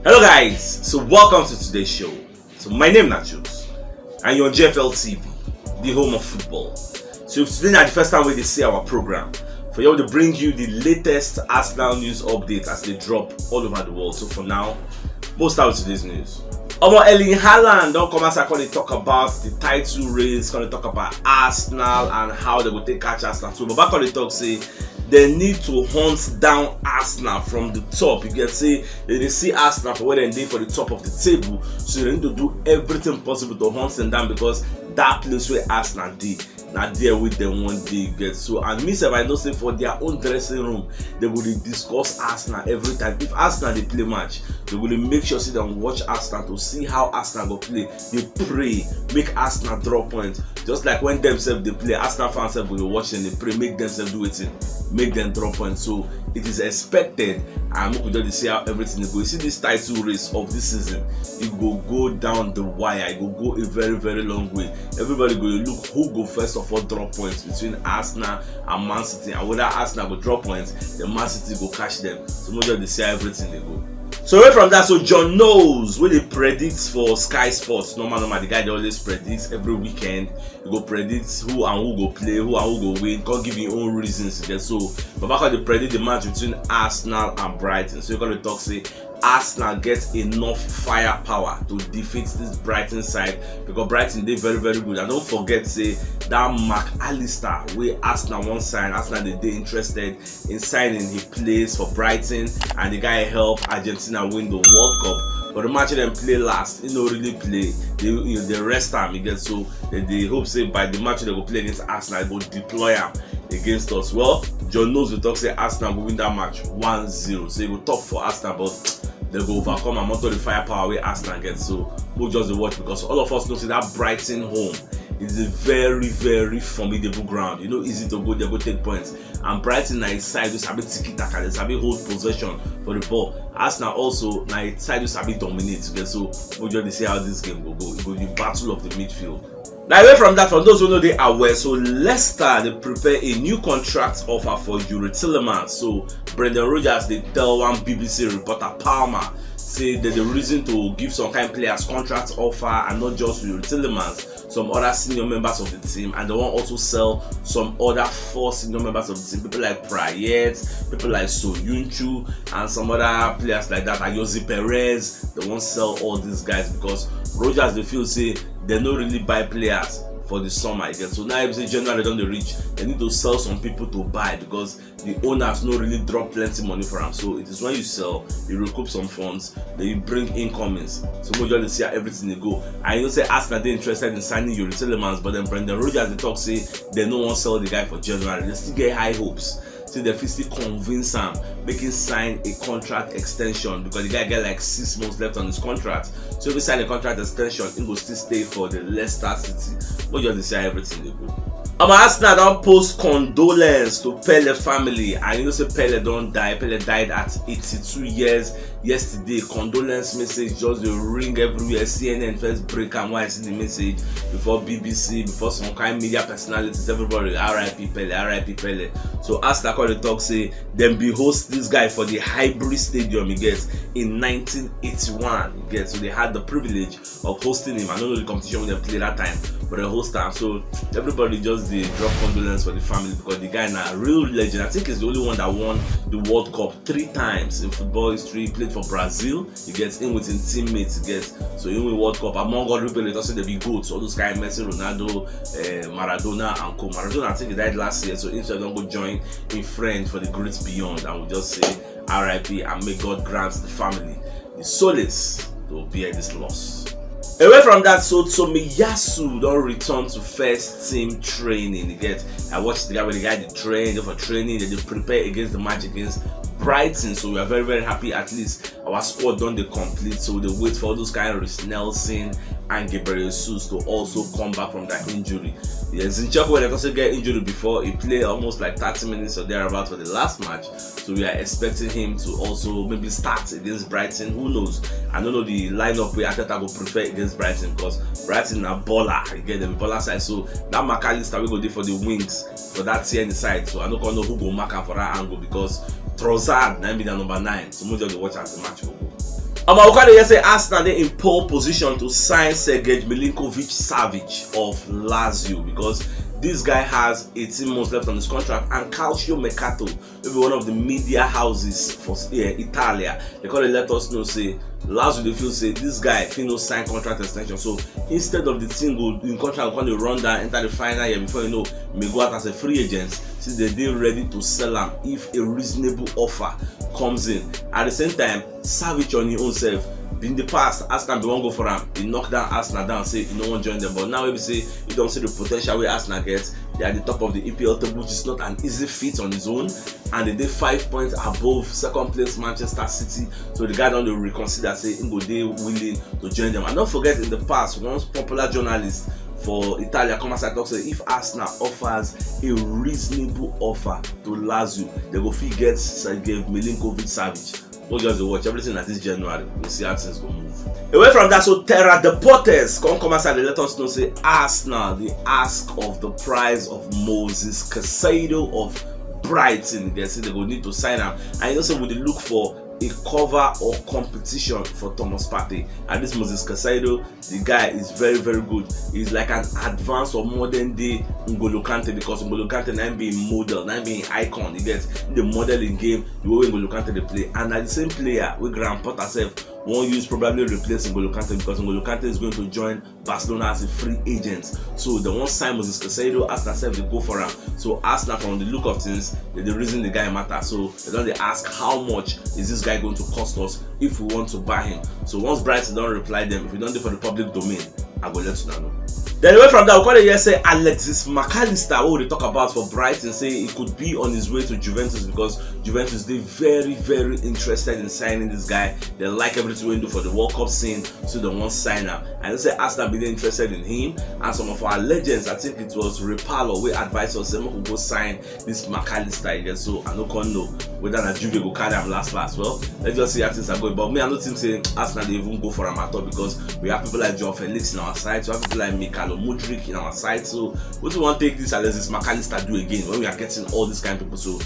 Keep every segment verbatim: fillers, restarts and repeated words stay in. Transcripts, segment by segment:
Hello guys, so welcome to today's show. So my name na Jules and you're on G F L T V, the home of football. So if today na the first time wey dey see our program, for here we dey bring you the latest Arsenal news update as they drop all over the world. So for now, we'll start with today's news. Omo, Erling Haaland don come outside come dey talk about the title race, come dey talk about Arsenal and how they go take catch Arsenal. So Baba come dey talk say they need to hunt down Arsenal from the top. You get say they dey see Arsenal for where dem dey for the top of the table, so they need to do everything possible to hunt them down because that place where Arsenal dey, na there wey dem wan dey, you get. So and me sef, I know say for their own dressing room, they go dey discuss Arsenal every time. If Arsenal dey play match, they go dey make sure say dem watch Arsenal to see how Arsenal go play. Dey pray make Arsenal draw points. Just like when dem sef dey play, Arsenal fans sef go dey watch dem, dey pray make dem sef do wetin, make dem draw points. So it is expected, and make we just dey see how everything dey go. You see this title race of this season, e go go down the wire, e go go a very, very long way. Everybody go dey look who go first of all draw points between Arsenal and Man City, and whether Arsenal go draw points, then Man City go catch them. So make we just dey see how everything dey go. So away from that, so John Knowles, wey dey predict for Sky Sports, normal, normal, the guy dey always predict every weekend. He go predict who and who go play, who and who go win, come give him own reasons. You get, so Baba come dey predict the match between Arsenal and Brighton. So he come dey talk say Arsenal get enough firepower to defeat this Brighton side because Brighton dey very, very good. And don't forget say that Mac Allister wey Arsenal wan sign, Arsenal dey dey interested in signing. He plays for Brighton and the guy help Argentina win the World Cup. But the match dem play last, he no really play. They, you know, they rest am, you get, so they, they hope say by the match they go play against Arsenal, they go deploy am against us. Well, John Knowles will talk say Arsenal go win that match one zero. So he go top for Arsenal, but they go overcome and monitor the firepower wey Arsenal get. So we'll just dey watch because all of us know say that Brighton home is a very, very formidable ground. You know, easy to go there, go take points. And Brighton na a side wey sabi tiki taka, they sabi hold possession for the ball. Arsenal also na a side wey sabi dominate. Okay, so we just dey see how this game go go. It go be battle of the midfield. Now, away from that, for those who know they are aware, so Leicester they prepare a new contract offer for Youri Tielemans. So Brendan Rodgers they tell one B B C reporter Palmer say that the reason to give some kind players contract offer and not just Youri Tielemans, some other senior members of the team, and they wan also sell some other four senior members of the team, people like Payet, people like Soyuncu, and some other players like that, Ayoze Perez. They wan sell all these guys because Rodgers dey feel say they no really buy players for the summer again. So now if say January don dey reach, they need to sell some people to buy because the owners no really drop plenty money for am. So it is when you sell, you recoup some funds, then you bring incomings. So make we just dey see how everything dey go. I know say Arsenal dey interested in signing Youri Tielemans, but then Brendan Rodgers dey talk say they no wan sell the guy for January. They still get high hopes say they fit still convince am make him sign a contract extension because the guy get like six months left on his contract. So if he sign a contract extension, he go still stay for the Leicester City. Make we just dey see how everything dey go. Omo, Arsenal don post condolence to Pele family, and you know say Pele don die. Pele died at eighty-two years yesterday. Condolence message just dey ring everywhere. C N N first break am, why I see the message before B B C, before some kind media personalities, everybody, R I P Pele, R I P Pele. So Arsenal come dey talk say dem be host this guy for the Highbury Stadium, you get, in nineteen eighty-one, you get. So they had the privilege of hosting him. I don't know the competition wey dem play that time, but they host am. So everybody just dey drop condolence for the family because the guy na real legend. I think he's the only one that won the World Cup three times in football history. He played for Brazil, you get, him with him teammates, you get. So he win World Cup among all people they talk say they be good. So all those kind Messi, Ronaldo, uh, Maradona and co. Maradona, I think he died last year, so him sef don go join him friend for the great beyond, and we just say R I P and may God grant the family the solace to bear this loss. Away from that, so Tomiyasu don return to first team training. You get, I watched the guy with the guy dey train, dey for training, they dey prepare against the match against Brighton. So we are very, very happy. At least our squad don dey complete. So we dey wait for all those kind of Reiss Nelson and Gabriel Jesus to also come back from that injury. Yes, Zinchenko wey dem also get injury before, he play almost like thirty minutes or thereabout for the last match. So we are expecting him to also maybe start against Brighton. Who knows? I don't know the lineup wey Arteta go prefer against Brighton because Brighton na baller. Again, dem be baller side. So that Mac Allister wey go dey for the wings for that Tierney side. So I no come know who go mark am for that angle because Trossard na him be the number nine. So make we just dey watch as the match go go. Omo, we come dey hear say Arsenal dey in pole position to sign Sergej Milinkovic-Savic of Lazio, because this guy has eighteen months left on his contract, and Calcio Mercato, wey be one of the media houses for, eh, Italia, they come dey let us know say Lazio dey feel say this guy fit no sign contract extension. So instead of the thing go, in contract go come dey run down, enter the final year, before you know, may go out as a free agent, since they dey ready to sell am if a reasonable offer comes in. At the same time, Savic on him own self, in the past, Arsenal bin wan go for am, he knock down Arsenal down, say he no wan join them. But now wey be say he don see the potential wey Arsenal get, they are at the top of the E P L table, which is not an easy feat on his own, and they dey five points above second place Manchester City. So the guy don dey reconsider say he go dey willing to join them. And don't forget, in the past, one popular journalist for Italia come outside talk say if Arsenal offers a reasonable offer to Lazio, they go fit get Sergej Milinkovic-Savic. Go just dey watch, everything na this January, we see how things go move. Away from that, so Terra Deportes come come outside dey let us know say Arsenal dey ask of the price of Moses Caicedo of Brighton. They say they go need to sign am, and you know say we dey look for a cover or competition for Thomas Partey. And this Moses Caicedo, the guy is very, very good. He's like an advanced or modern day N'Golo Kante, because N'Golo Kante na him be him model, na him be him icon. He get the model in game, the way N'Golo Kante dey play. And na the same player wey Graham Potter sef wan use probably replace N'Golo Kante, because N'Golo Kante is going to join Barcelona as a free agent. So they wan sign Moses Caicedo, Arsenal sef dey go for am. So Arsenal, from the look of things, they dey reason the guy matter. So they don dey ask, how much is this guy going to cost us if we want to buy him? So once Brighton don reply them, if e don dey for the public domain, I go let una know. Then away from that, we come dey hear say Alexis Mac Allister, wey we dey talk about for Brighton, say he could be on his way to Juventus, because Juventus dey very, very interested in signing this guy. They like everything wey he do for the World Cup scene, so they wan sign am. I know say Arsenal bin dey interested in him, and some of our legends, I think it was Ray Parlour, wey advise us say make we go sign this Mac Allister again. So I no come know whether na Juve go carry am last last. Well, let's just see how things are going. But me, I no think say Arsenal dey even go for am at all, because we have people like Joao Felix in our side, we have people like Mykhailo Mudryk in our side. So wetin we wan take this Alexis Mac Allister do again when we are getting all these kind of people? So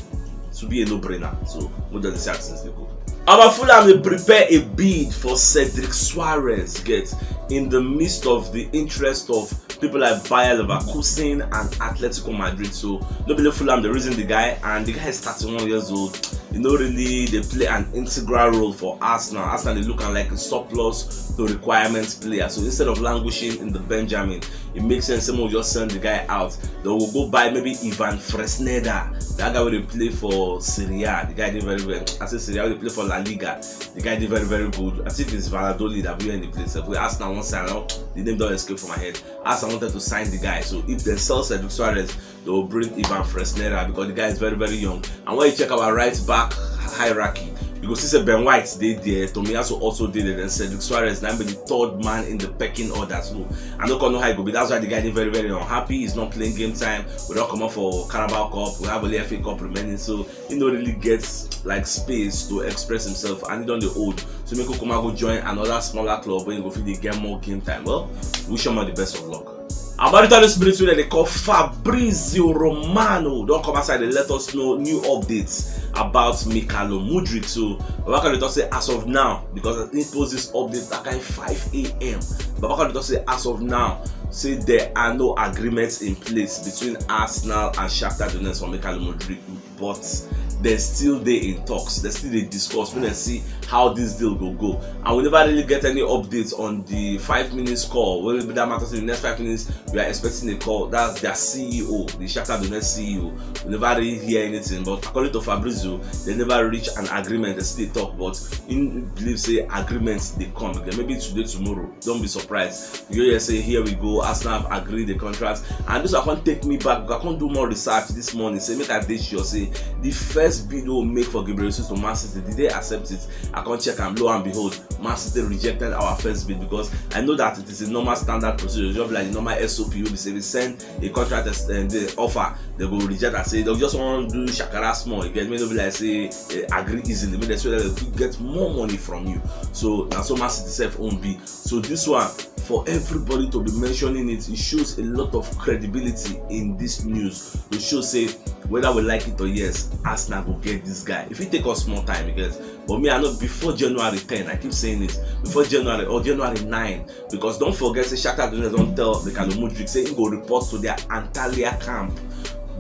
to be a no-brainer. So we just see how things dey go. Our Fulham dey prepare a bid for Cedric Soares, get, in the midst of the interest of people like Bayer Leverkusen and Atletico Madrid. So no be Fulham dey reason the guy, and the guy is thirty-one years old. He no really dey play an integral role for Arsenal. Arsenal dey look am like a surplus to requirements player. So instead of languishing in the Benjamin, it makes sense say make we just send the guy out. Then we go buy maybe Ivan Fresneda, that guy wey dey play for Serie A. The guy dey very well. I say Serie A, wey dey play for La Liga. The guy dey very, very good. I think it's Valladolid that we in the place. If we Arsenal wan sign up, the name don escape from my head. Arsenal wanted to sign the guy. So if they sell Cedric Soares, they will bring Ivan Fresneda, because the guy is very, very young. And when you check our right back hierarchy, you go see say Ben White dey there, Tomiyasu also dey there, then Cedric Soares na be the third man in the pecking order. So I no come know how e go be. That's why the guy dey very, very unhappy. He's not playing game time. We don comot for Carabao Cup. We have only F A Cup remaining, so he no really get, like, space to express himself, and he don dey old. So make Ukuma go join another smaller club where he go fit dey get more game time. Well, wish him all the best of luck. Our Mauritanian spirit wey dem dey call Fabrizio Romano don come outside dey let us know new updates about Mykhailo Mudryk. So Baba Kanu talk say as of now, because he post this update that kind five a.m., Baba Kanu talk say as of now, say there are no agreements in place between Arsenal and Shakhtar Donetsk for Mykhailo Mudryk, but they still dey in talks. They still dey discuss. We dey see how this deal go go. And we never really get any updates on the five minutes call. Well, that matters in the next five minutes, we are expecting a call. That's their C E O, the Shakhtar Donetsk C E O. We never really hear anything. But according to Fabrizio, they never reach an agreement. They still talk, but he believe say agreements dey come again. Maybe today, tomorrow. Don't be surprised. You hear say, "Here we go, Arsenal have agreed the contract." And this one come take me back. I come do more research this morning. Say make I dey sure say the first bid wey make for Gabriel Jesus to Man City, did they accept it? I come check am. Lo and behold, Man City rejected our first bid, because I know that it is a normal standard procedure, just like the normal S O P wey be say we send a contract as, uh, the offer, they go reject and say they just wan do shakara small. You get me? No be like say, uh, agree easily. Make dem so that they fit get more money from you. So na so Man City sef own be. So this one, for everybody to be mentioning it, it shows a lot of credibility in this news. It shows say whether we like it or yes, Arsenal go get this guy. If it take us more time, you get, But me, I know before January ten, I keep saying it, before January or January nine, because don't forget say Shakhtar Donetsk don tell Michael Mudryk say he go report to their Antalya camp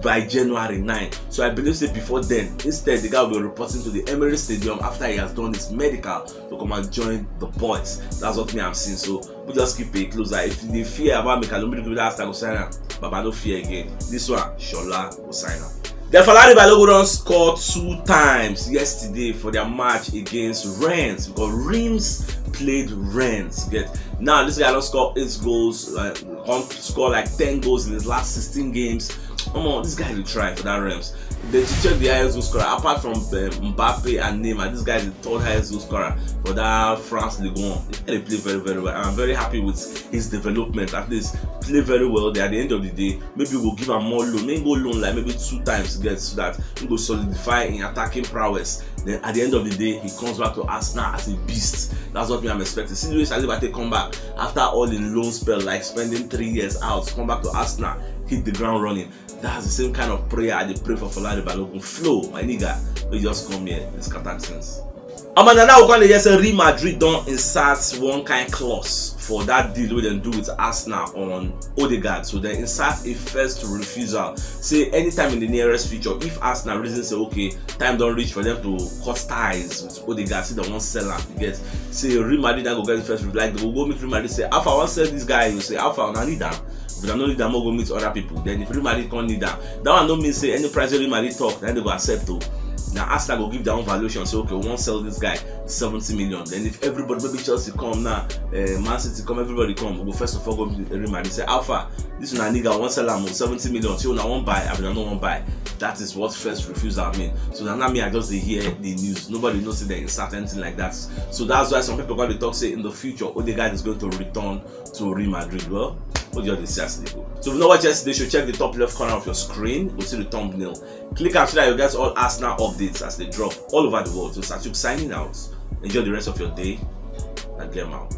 by January nine. So I believe say before then, instead the guy will be reporting to the Emirates Stadium after he has done his medical to come and join the boys. That's what me I'm seeing. So we just keep a close eye. If you dey fear about Michael Mudryk, that Arsenal go sign am. Baba, no fear again. This one, Shola go sign am. Then Falari Balogun don score two times yesterday for their match against Rennes, because Reims played Rennes. Get now, this guy don score eight goals, uh, come score like ten goals in his last sixteen games. Come on, this guy dey try for that Reims. They should check the highest goal scorer apart from um, Mbappe and Neymar. This guy is the third highest goal scorer for that France Ligue one. They play very, very well. I'm very happy with his development. At least play very well. They, at the end of the day, maybe we'll give him more loan. Maybe go loan like maybe two times, get, so that he go solidify in attacking prowess. Then at the end of the day, he comes back to Arsenal as a beast. That's what me I'm expecting. See the way Saliba take come back after all in loan spell, like spending three years out, come back to Arsenal, hit the ground running. That's the same kind of prayer I dey pray for Falari Balogun. Flow, my nigga, we just come here, it's scatter things. Omo, na now we come dey hear say Real Madrid don insert one kind clause for that deal wey dem do with Arsenal on Odegaard. So dem insert a first refusal. Say anytime in the nearest future, if Arsenal reason say, okay, time don reach for them to cut ties with Odegaard, say dem wan sell am, you get, say Real Madrid na go get the first refusal. Like, they go go meet Real Madrid, say, "Alpha, I wan sell this guy." You say, "Alpha, una need am?" If una no need am, go meet other people. Then if Real Madrid come need am, that one no mean say any price wey Real Madrid talk, then they go accept o. Na Arsenal go give their own valuation, say, "Okay, we wan sell this guy seventy million." Then if everybody, maybe Chelsea come now, uh, Man City come, everybody come, we go first of all go meet Real Madrid, say, "Alpha, this una nigga wan sell am o, seventy million, say una wan buy, abi una no wan buy?" That is what first refusal mean. So na now me, I just dey hear the news. Nobody knows say they insert anything like that. So that's why some people go dey talk say in the future, Odegaard is going to return to Real Madrid. Well, what do you see as they go? So if you know what yesterday, you should check the top left corner of your screen. We'll see the thumbnail. Click am so that you get all Arsenal updates as they drop all over the world. So Satuk signing out. Enjoy the rest of your day and game out.